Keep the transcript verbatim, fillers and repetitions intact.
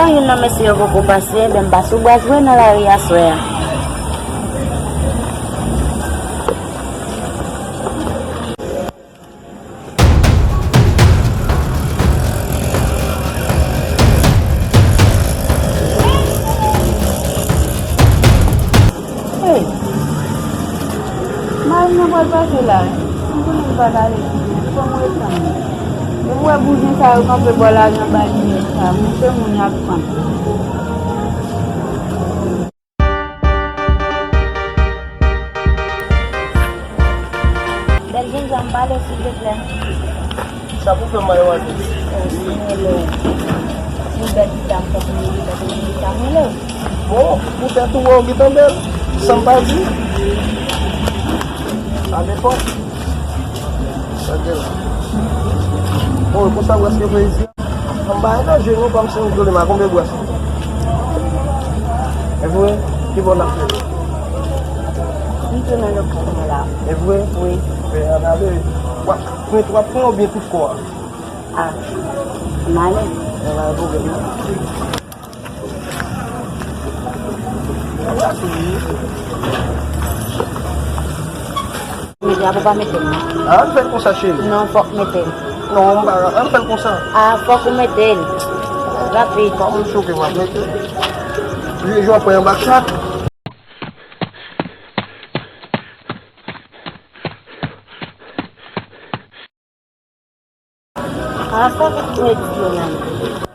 Youn nan mesye yo poko pase, ebyen m pa sou bra jwe nan lari aswè a. Hey! Mari m nan pral pase la. M konnen l pa t ale byen. Fò m ret tann li. Depi w wè bouzen sa yo kanpe bò lari anba limyè sa, montre moun y ap pann. Bèl jenjanm, pale, silvouplè. Sa pou fè m, madmwazèl? Oh, Senyè, lè. Yon bèl ti dam tankou nou, li tankou nou, li ta mele w. Bon, poutèt ou wè w gentan bèl, san m pa di. Sa depann. Sa gen la. Bon, e konsa w èske fè isi? An ba danje non, kòmsi w goumen ak konbyen bwès? E vre? Ki bò n ap fè? M tounen lokal mwen la. E vre? Wi. Fè ann ale. W ap pran, w ap pran oubyen tout kò a? A, m ale. E pa gen pwoblèm non. Mete a, papa, mete l non. A, ann fè l konsa, cheri. Non, fòk mete l. Non, m pa, ann fè l konsa. A, fòk ou mete l. Rapid. Pa konn choke, m ap mete l. Jwe, jwe, pran yon bak chak. A, fòk ou mete l non.